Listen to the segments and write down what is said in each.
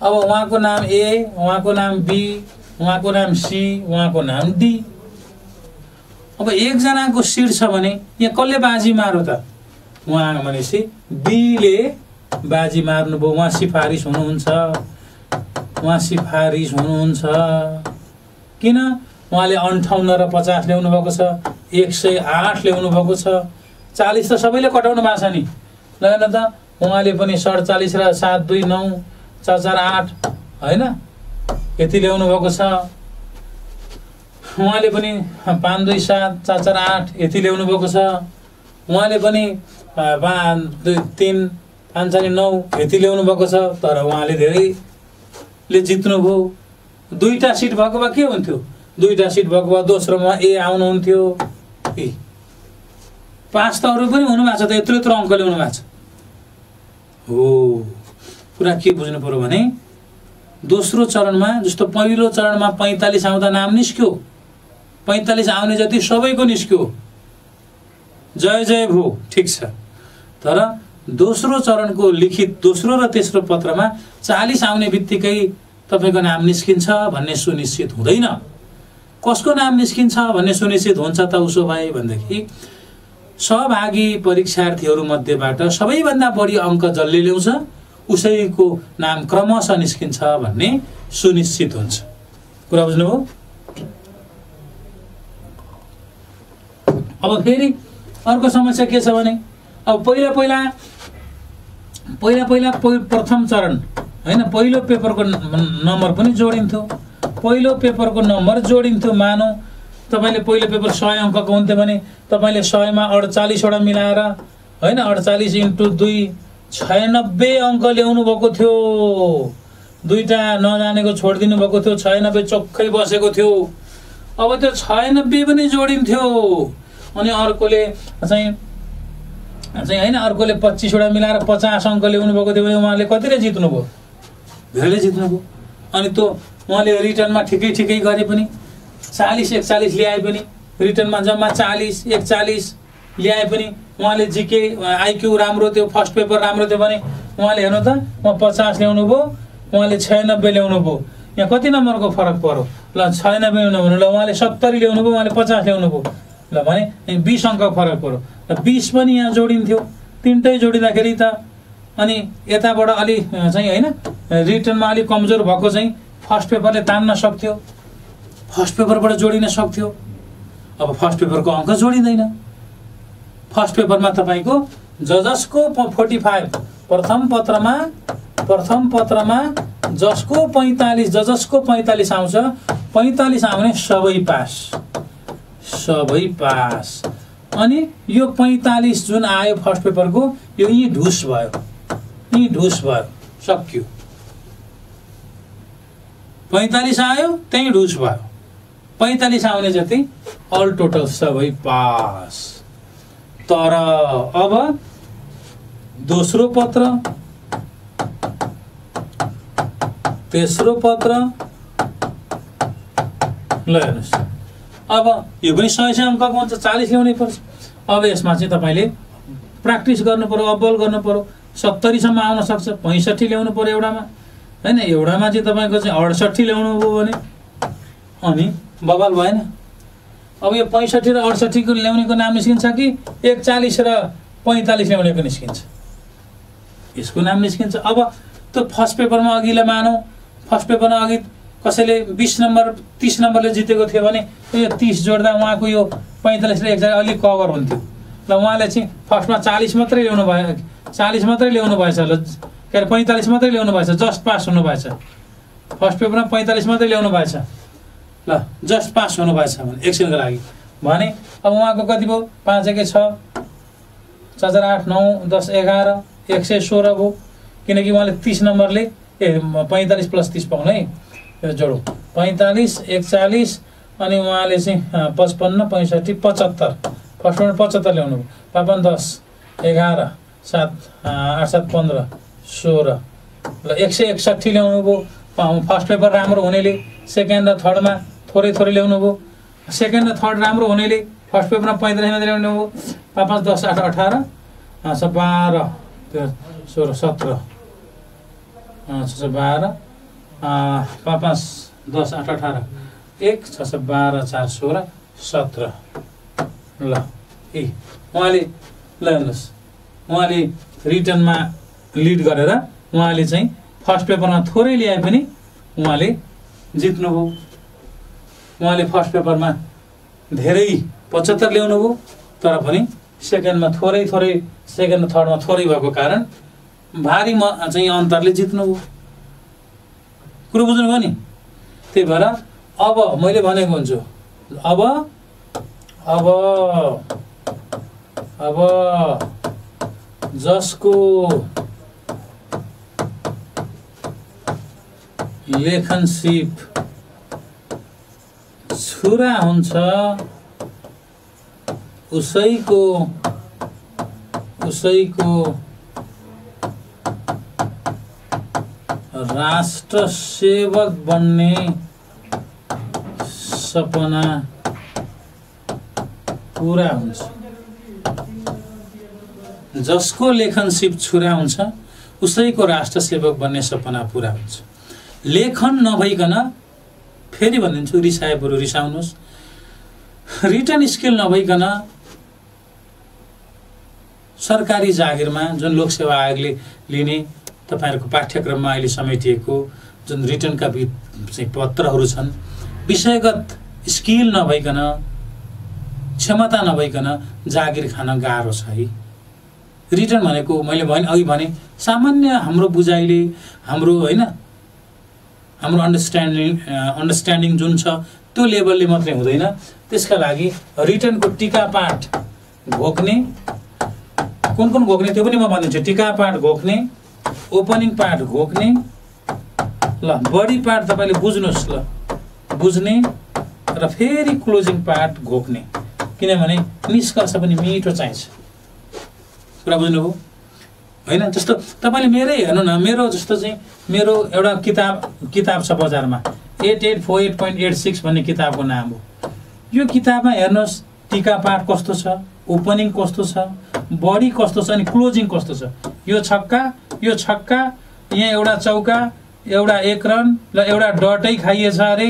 अब उहाँको नाम ए, उहाँको नाम बी, उहाँको नाम सी, उहाँको नाम डी। अब एकजनाको सिट छ भने यहाँ कसले बाजी मार्यो त? उहाँ भनेपछि बीले बाजी मार्नुभयो। उहाँ सिफारिस हुनुहुन्छ, उहाँ सिफारिस हुनुहुन्छ। किन? उहाँले 58 र 50 ल्याउनु भएको छ, 108 ल्याउनु भएको छ। 40 त सबैले कटाउनु भएको छ नि, ल हेर्न त। उहाँले पनि 47 र 7 2 9 4 4 8 हैन यति ल्याउनु भएको छ। उहाँले पनि 5 2 7 4 4 8 यति ल्याउनु भएको छ। उहाँले पनि 5 2 3 5 4 9 यति ल्याउनु भएको छ। तर उहाँले धेरैले जित्नुभयो। दुईटा सिट भएको भए के हुन्थ्यो? दुईटा सिट भएको भए दोस्रोमा ए आउनुहुन्थ्यो। पास त अरू पनि हुनु भएको छ त, यत्रो यत्रो अङ्क ल्याउनु भएको छ हो। कुरा के बुझ्नु पर्यो भने दोस्रो चरणमा जस्तो पहिलो चरणमा 45 आउँदा नाम निस्क्यो, 45 आउने जति सबैको निस्क्यो, जय जय भो, ठिक छ। तर दोस्रो चरणको लिखित दोस्रो र तेस्रो पत्रमा 40 आउने बित्तिकै तपाईको नाम निस्किन्छ भन्ने सुनिश्चित हुँदैन। कसको नाम निस्किन्छ भन्ने सुनिश्चित हुन्छ त उसो भए भन्दाखेरि सहभागी परीक्षार्थीहरू मध्येबाट सबैभन्दा बढी अङ्क जसले ल्याउँछ उसैको नाम क्रमशः निस्किन्छ भन्ने सुनिश्चित हुन्छ। कुरा बुझ्नुभयो? अब फेरि अर्को समस्या के छ भने अब पहिला प्रथम चरण हैन, पहिलो पेपरको नम्बर पनि जोडिन्थ्यो। पहिलो पेपरको नम्बर जोडिन्थ्यो। मानौ तपाईले पहिलो पेपर 100 अङ्कको हुन्थ्यो भने तपाईले 100 मा 48 वटा मिलाएर हैन 48 × 2 96 अङ्क ल्याउनु भएको थियो। दुईटा नजानेको छोडिदिनु भएको थियो, 96 चोक्कै बसेको थियो। अब त्यो 96 पनि जोडिन्थ्यो। अनि अर्कोले चाहिँ हैन अर्कोले 25 वटा मिलाएर 50 अङ्क ल्याउनु भएको थियो भने उहाँले कतिले जित्नुभयो? धेरैले जित्नुभयो। अनि त्यो उहाँले रिटर्नमा ठिकै गरे पनि 40 41 ल्याए पनि रिटर्नमा जम्मा 40 41 ल्याए पनि उहाँले जिके आइक्यू राम्रो थियो, फर्स्ट पेपर राम्रो थियो भने उहाँले हेर्नु त उहाँ 50 ल्याउनु भयो, उहाँले 96 ल्याउनु भयो। यहाँ कति नम्बरको फरक पर्यो? ल 96 ल्याउनु भने ल उहाँले 70 ल्याउनु भयो, उहाँले 50 ल्याउनु भयो। ल भने 20 अङ्क फरक पर्यो। र 20 पनि यहाँ जोडिन्थ्यो। तीनटै जोडिँदाखेरि त अनि यताबाट अलि चाहिँ हैन रिटर्नमा अलि कमजोर भएको चाहिँ फर्स्ट पेपरले तान्न सक्थ्यो, फर्स्ट पेपरबाट जोडिन सक्थ्यो। अब फर्स्ट पेपरको अङ्क जोडिँदैन। फर्स्ट पेपरमा तपाईको जजसको 45 प्रथम पत्रमा जसको 45 जजसको 45 आउँछ, 45 आउने सबै पास। अनि यो 45 जुन आयो फर्स्ट पेपरको यो यी ढुस भयो, सक्यो। 45 आयो त्यही ढुस भयो। 45 आउने जति अल टोटल सबै पास। तर अब दोस्रो पत्र, तेस्रो पत्र ल हेर्नुस्। अब यो पनि 100 अङ्कको हुन्छ, 40 ल्याउनै पर्छ। अब यसमा चाहिँ तपाईले प्र्याक्टिस गर्नु पर्यो, अब्बल गर्नु पर्यो। 70 सम्म आउन सक्छ, 65 ल्याउनु पर्यो एउटामा हैन। एउटामा चाहिँ तपाईको चाहिँ 68 ल्याउनु भयो भने अनि बवाल भएन। अब यो 65 र 68 को ल्याउनेको नाम निस्किन्छ कि 41 र 45 ल्याउनेको निस्किन्छ? यसको नाम निस्किन्छ। अब त्यो फर्स्ट पेपरमा अघिले मानौ फर्स्ट पेपरमा अघि कसैले 20 नम्बर 30 नम्बरले जितेको थियो भने यो 30 जोड्दा उहाँको यो 45 र 41 अलि कभर हुन्थ्यो। ल उहाँले चाहिँ फर्स्टमा 40 मात्रै ल्याउनु भयो, 40 मात्रै ल्याउनु भएछ। ल के अरे 45 मात्रै ल्याउनु भएछ, जस्ट पास हुनु भएछ। फर्स्ट पेपरमा 45 मात्रै ल्याउनु भएछ, ल जस्ट पास हुनु भएछ भने एकछिनको लागि भने अब उहाँको कति भयो? 5 1 6 4 4 8 9 10 11 116 भयो। किनकि उहाँले 30 नम्बरले 45 + 30 पाउनु है। यो जोडौँ 45 41 अनि उहाँले चाहिँ 55 65 75 फर्स्टमा 75 ल्याउनु भयो। 55 10 11 7 8 7 15 16 ल 161 ल्याउनु भयो। फर्स्ट पेपर राम्रो हुनेले सेकेन्ड र थर्डमा थोरै ल्याउनु भयो। सेकेन्ड र थर्ड राम्रो हुनेले फर्स्ट पेपरमा 45 मात्रै ल्याउनु भयो। 5 10 8 18 12 13 16 17 12 5 5 10 8 18 1 6 6 12 4 16 17 ल उहाँले ल हेर्नुहोस् उहाँले रिटर्नमा लिड गरेर उहाँले चाहिँ फर्स्ट पेपरमा थोरै ल्याए पनि उहाँले जित्नुभयो। उहाँले फर्स्ट पेपरमा धेरै 75 ल्याउनुभयो तर पनि सेकेन्डमा थोरै सेकेन्ड थर्डमा थोरै भएको कारण भारी चाहिँ अन्तरले जित्नुभयो। कुरो बुझ्नुभयो नि। त्यही भएर अब मैले भनेको हुन्छु अब जसको लेखनसिप छुरा हुन्छ उसैको राष्ट्र सेवक बन्ने सपना पूरा हुन्छ। जसको लेखनसिप छुरा हुन्छ उसैको राष्ट्र सेवक बन्ने सपना पूरा हुन्छ। लेखन नभइकन फेरि भनिदिन्छु रिसाए बरु रिसाउनुहोस्। रिटन स्किल नभइकन सरकारी जागिरमा जुन लोकसेवा आयोगले लिने तपाईहरुको पाठ्यक्रममा अहिले समेटिएको जुन रिटनका चाहिँ पत्रहरू छन् विषयगत स्किल नभइकन क्षमता नभइकन जागिर खान गाह्रो छ है। रिटन भनेको मैले अघि भने सामान्य हाम्रो बुझाइले हाम्रो हैन हाम्रो अन्डरस्ट्यान्डिङ जुन छ त्यो लेभलले मात्रै हुँदैन। त्यसका लागि रिटनको टीका पाठ घोक्ने कुन घोक्ने त्यो पनि म भनिदिन्छु। टीका पाठ घोक्ने, ओपनिङ पाठ घोक्ने, ल बडी पाठ तपाईले बुझ्नुस्, ल बुझ्ने र फेरि क्लोजिङ पाठ घोक्ने, किनभने निष्कर्ष पनि मिठो चाहिन्छ। कुरा बुझ्नुभयो हैन। जस्तो तपाईले मेरै हेर्नु न, मेरो जस्तो चाहिँ मेरो एउटा किताब छ बजारमा 8848.86 भन्ने किताबको नाम हो। यो किताबमा हेर्नुस् टीका पाठ कस्तो छ, ओपनिङ कस्तो छ, बडी कस्तो छ अनि क्लोजिङ कस्तो छ। यो छक्का, यहाँ एउटा चौका, एउटा 1 रन, ल एउटा डटै खाइएछ अरे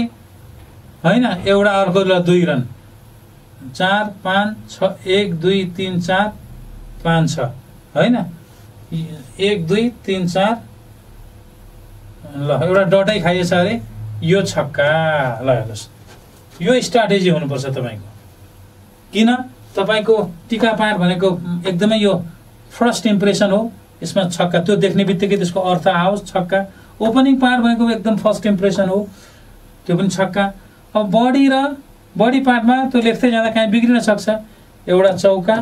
हैन, एउटा अर्को ल 2 रन, 4 5 6 1 2 3 4 5 6 हैन, 1 2 3 4 ल एउटा डटै खाइएछ अरे यो छक्का। ल हेर्नुस् यो स्ट्राटेजी हुनुपर्छ तपाईको। किन तपाईको टीका पाठ भनेको एकदमै यो फर्स्ट इम्प्रेसन हो। यसमा छक्का त्यो देख्ने बित्तिकै त्यसको अर्थ आओस् छक्का। ओपनिङ पार्ट भनेको एकदम फर्स्ट इम्प्रेसन हो, त्यो पनि छक्का। अब बडी पार्टमा त्यो लेख्दै जाँदा कहीँ बिग्रिन सक्छ। एउटा चौका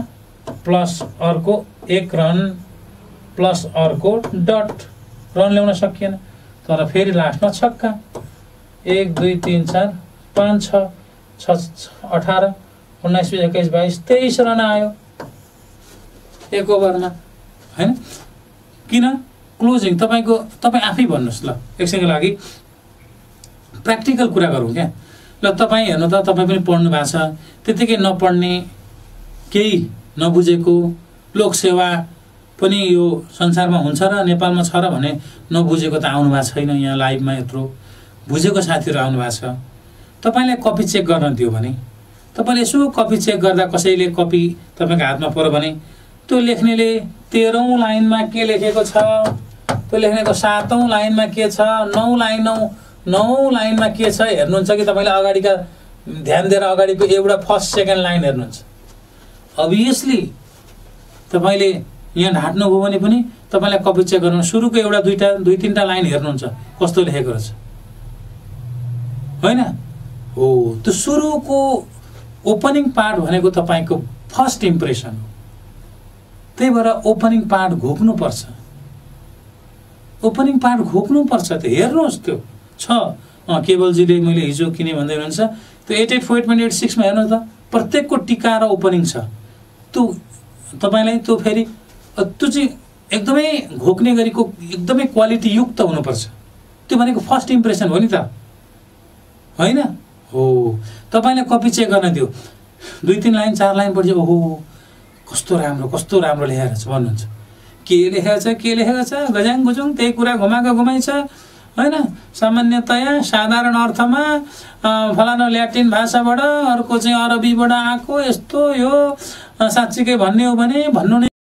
प्लस अर्को 1 रन प्लस अर्को डट, रन ल्याउन सकिएन। तर फेरि लास्टमा छक्का 1 2 3 4 5 6 6 18 19 21 22 23 रन आयो एक ओभरमा हैन। किन क्लोजिङ तपाई आफै भन्नुस्। ल एकछिनको लागि प्र्याक्टिकल कुरा गरौँ क्या। ल तपाई हेर्नु त, तपाई पनि पढ्नु भएको छ, त्यतिकै नपढ्ने केही नबुझेको लोकसेवा पनि यो संसारमा हुन्छ र नेपालमा छ र भने नबुझेको त आउनु भएको छैन यहाँ लाइभमा। यत्रो बुझेको साथीहरू आउनु भएको छ। तपाईलाई कपी चेक गर्न दियो भने तपाईले यसो कपी चेक गर्दा कसैले कपी तपाईको हातमा पर्यो भने त्यो लेख्नेले 13औं लाइनमा के लेखेको छ, त्यो लेख्नेको 7औं लाइनमा के छ, 9 लाइनमा के छ हेर्नुहुन्छ कि तपाईले अगाडिका ध्यान दिएर अगाडिको एउटा फर्स्ट सेकेन्ड लाइन हेर्नुहुन्छ। अभियसली तपाईले यहाँ ढाट्नुभयो भने पनि तपाईलाई कपी चेक गर्नु सुरुको एउटा दुई तीनटा लाइन हेर्नुहुन्छ कस्तो लेखेको रहेछ हैन। हो त्यो सुरुको ओपनिङ पार्ट भनेको तपाईको फर्स्ट इम्प्रेसन हो। त्यही भएर ओपनिङ पार्ट घोक्नुपर्छ। ओपनिङ पार्ट घोक्नुपर्छ। त्यो हेर्नुहोस् त्यो छ। केवलजीले मैले हिजो किने भन्दै हुनुहुन्छ त्यो 8848.86 मा हेर्नुहोस् त प्रत्येकको टीका र ओपनिङ छ। त्यो तपाईलाई त्यो फेरि त्यो चाहिँ एकदमै घोक्ने गरीको एकदमै क्वालिटी युक्त हुनुपर्छ। त्यो भनेको फर्स्ट इम्प्रेसन हो नि त हैन। हो तपाईले कपी चेक गर्न दियो 2-3 लाइन 4 लाइन पढ्छ, ओहो कस्तो राम्रो लेखेको छ भन्नुहुन्छ। के लेखेको छ गजाङ गुजुङ त्यही कुरा घुमाएको घुमाइ छ हैन। सामान्यतया साधारण अर्थमा फलाना ल्याटिन भाषाबाट, अर्को चाहिँ अरबीबाट आएको, यस्तो यो साँच्चीकै भन्ने हो भने भन्नु नै